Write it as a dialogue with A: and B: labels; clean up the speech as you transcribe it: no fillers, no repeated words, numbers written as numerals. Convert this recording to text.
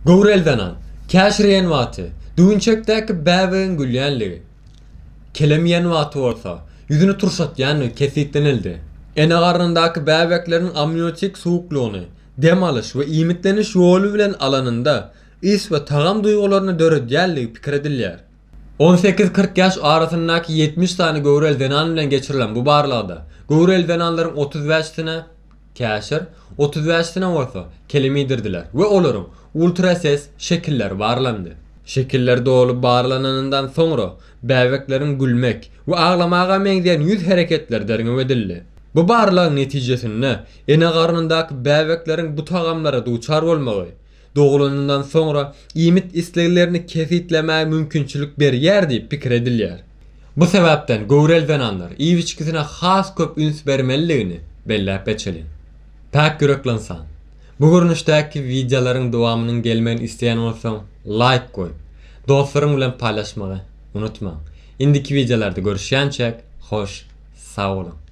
A: Göwreli zenan, käşir iýen wagty, düwünçekdäki bäbegiň gülýänligi, kelem iýen wagty bolsa, ýüzüni turşatýanlygy kesgitlenildi. Ene garnyndaky bäbekleriň amniotik suwuklygyny dem alyş we iýmitleniş ýoly bilen alanynda ys we tagam duýgularyny döredýänligi pikir edilýär. 18-40 ýaş arasyndaky 70 sany göwreli zenan bilen geçirilen bu barlagda göwreli zenanlaryň 35-sine käşir, 35-sine bolsa kelem iýdirdiler we olaryň ultrases şekilleri barlandy. Şekiller doly barlananyndan soňra bäbekleriň gülmek we aglamaga meňzeýän ýüz hereketleri derňew edildi. Bu barlagyň netijesinde ene garnyndaky bäbekleriň bu tagamlara duçar bolmagy, doglanyndan soňra iýmit isleglerini kesgitlemäge mümkinçilik berýär diýip pikir edilýär. Bu sebäpden göwreli zenanlar iýip-içgisine has köp üns bermelidigini belläp geçeliň. Päk ýürekli ynsan. Bu görnüşdäki wideolaryň dowamynyň gelmegini isleýän bolsaň laýk goýup, dostlaryň bilen paýlaşmagy unutmaň. Indiki wideolarda görüşýänçäk hoş sag boluň.